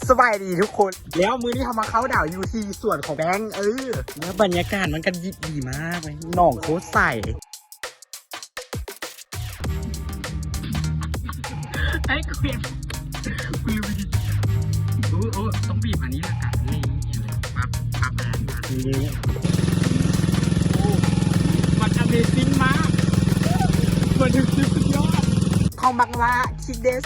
ສະບາຍດີທຸກຄົນ ແລ້ວມື້ນີ້ເຮົາມາເຂົ້າດາວຢູ່ທີ່ສວນຂອງແບງ ເອີ ແລ້ວບັນຍາກາດມັນກໍດີ ດີມາກເລີຍ ໜອງໂຄດໃສ. ໃຫ້ກູເຫັນ ກູລືມວິທີຈັບ ໂອ້ ໂອ້ ຕ້ອງບີບອັນນີ້ລະກັນ ນີ້ ປັບ ປັບອັນນັ້ນ ນີ້ ໂອ້ ມັນ Amazing ມາກ ມັນຖືກສຸດຍອດ ເຂົາມັກວ່າ Kick This.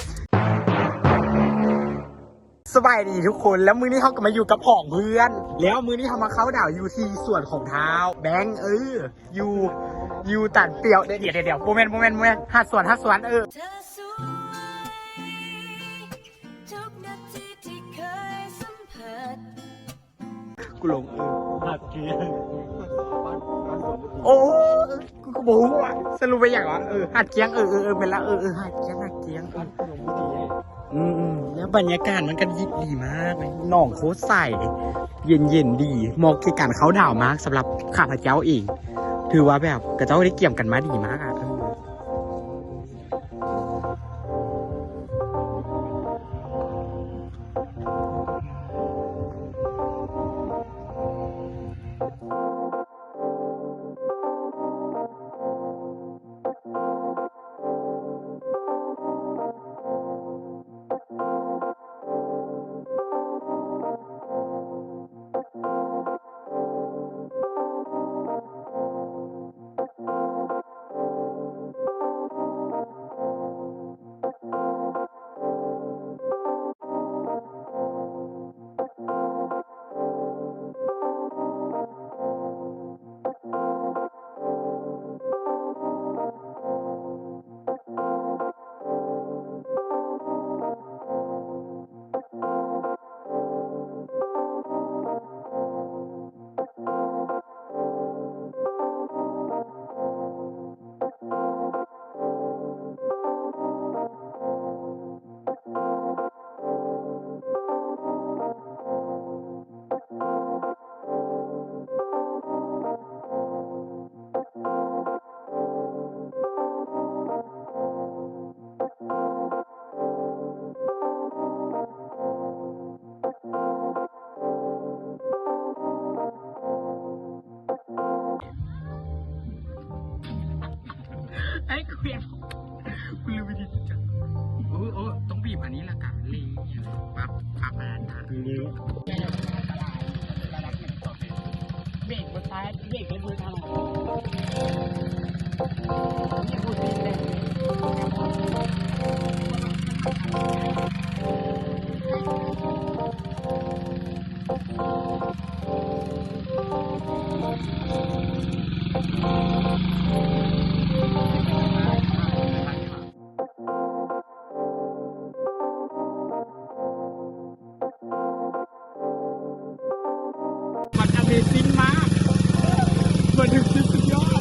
ສະບາຍດີທຸກຄົນ ແລ້ວມື້ນີ້ເຮົາກໍມາຢູ່ກັບຜອງເພື່ອນ ແລ້ວມື້ນີ້ເຮົາມາເຂົ້າດາວຢູ່ທີ່ສວນຂອງທ້າວແບງ ເອີ ຢູ່ ຢູ່ຕານປຽວ ດຽວ ດຽວ ດຽວ ບໍ່ແມ່ນ ບໍ່ແມ່ນ ບໍ່ແມ່ນ ຫາດສວນ ຫາດສວນ ເອີ ເທີສວຍ ທຸກນາທີທີ່ເຄີຍສຳຜັດ ກູຫຼົງ ເອີ ຫາດກຽງ ໂອ້ ກູກໍບໍ່ຮູ້ວ່າສະຫຼຸບວ່າຫຍັງວະ ເອີ ຫາດກຽງ ເອີ ເອີ ເອີ ແມ່ນລະ ເອີ ເອີ ຫາດກຽງ ຫາດກຽງ ເອີ ອືມ ແລ້ວບັນຍາກາດມັນກໍດີ ດີມາກເລີຍ ໜອງໂຄດໃສ ເຢັນໆ ດີ ເໝາະແກ່ການເຂົ້າດາວມາກ ສຳລັບຂ້າພະເຈົ້າເອງ ຖືວ່າແບບເຂົາເຈົ້າໄດ້ກຽມກັນມາດີມາກອະ ເອີ. ໃຫ້ກູເຫັນ ກູລືມວິທີຈັບ ໂອ້ ໂອ້ ຕ້ອງບີບອັນນີ້ລະກັນ ນີ້ ປັບ ປັບອັນນັ້ນ ນີ້ ເບຣກບໍ່ຊ້າຍ ເບຣກບໍ່ທັນ ນີ້ບໍ່ຕິດເລີຍ. ມັນ Amazing ມາກ ມັນຖືກສຸດຍອດ.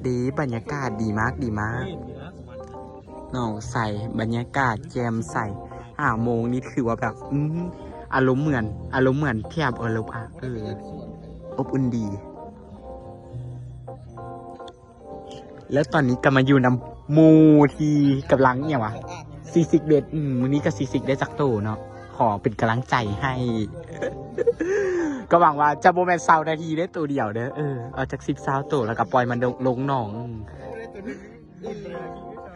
ດີ ບັນຍາກາດດີມາກ ດີມາກ ໜອງໃສ ບັນຍາກາດແຈ່ມໃສ ຫ້າໂມງນີ້ຄືວ່າແບບ ອືມ ອາລົມເໝືອນ ອາລົມເໝືອນແຖບເອີຣົບອະ ເອີ ອົບອຸ່ນດີ. ແລ້ວຕອນນີ້ກໍມາຢູ່ນຳໝູ່ທີ່ກຳລັງ ອີ່ຫຍັງວະ ຊີຊິກເບັດ ອືມ ມື້ນີ້ກໍຊີຊິກໄດ້ຈັກໂຕເນາະ ຂໍເປັນກຳລັງໃຈໃຫ້ ກໍຫວັງວ່າຈະບໍ່ແມ່ນຊາວນາທີເດ້ ໂຕດຽວເດີ ເອີ ເອົາຈັກສິບຊາວໂຕ ແລ້ວກໍປ່ອຍມັນລົງ ລົງໜອງ ອືມ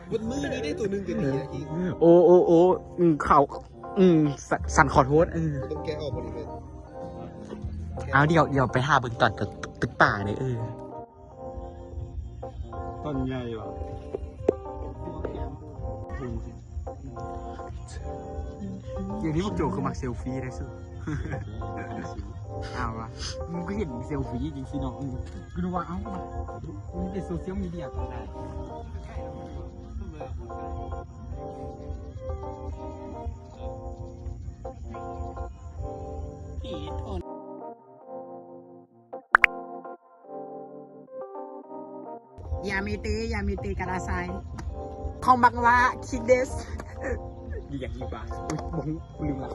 ເບິດມື້ນີ້ໄດ້ໂຕໜຶ່ງກໍດີລະອີກ ໂອ້ ໂອ້ ໂອ້ ອືມ ເຂົາ ອືມ ສ- ສັນຂໍໂທດ ເອີ ຕ້ອງແກະອອກບໍ່ນີ້ເລີຍ ເອົາ ດຽວ ດຽວໄປຖ້າເບິ່ງຕອນຕຶກ ຕຶກປາເດີ ເອີ. ຕອນໃຫຍ່ຫວາ ດຽວນີ້ພວກໂຈຄືມັກເຊວຟີໄດ້ສຸດ. ອ້າວ ມຶງຄືເຫັນເຊວຟີຈັ່ງຊີ້ເນາະ ອືມ ກູນຶກວ່າ ເອົ້າ ມັນເປັນໂຊຊຽວມີເດຍກໍໄດ້ やめて、やめてください。こんばんは、キです。 ອີ່ຫຍັງອີກວະ? ໂອ້ຍ ບໍ່ຮູ້ ກູລືມລະ.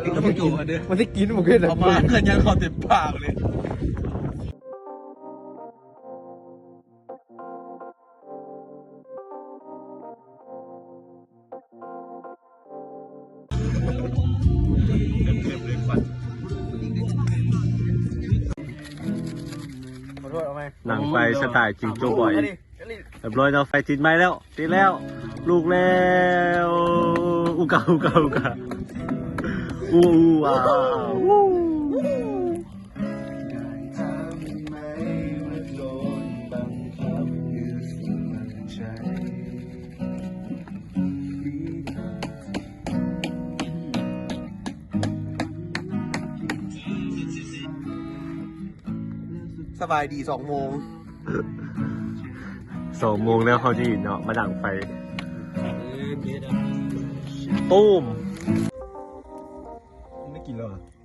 ເອີ ຂອບໃຈ ມັນຊິກິນບໍ່ເກີນ ເອົາມາ ເງິນຍັງເຂົ້າເຕັມປາກເລີຍ. ຂອໂທດ ເອົາໃໝ່ ໜັງໄຟສະໄຕຈິງໂຈ້ບອຍ ອັນນີ້ ຮຽບຮ້ອຍເນາະ ໄຟຕິດໃໝ່ແລ້ວ ຕິດແລ້ວ ລຸກແລ້ວ ອູກາ ອູກາ ອູກາ ອູ ອູ ອາ ອູ. ສະບາຍດີ ສອງໂມງ ສອງໂມງແລ້ວ ເຮົາຊິເນາະ ມາດັງໄຟ ຕູມ ໄດ້ກິນແລ້ວຫວາ?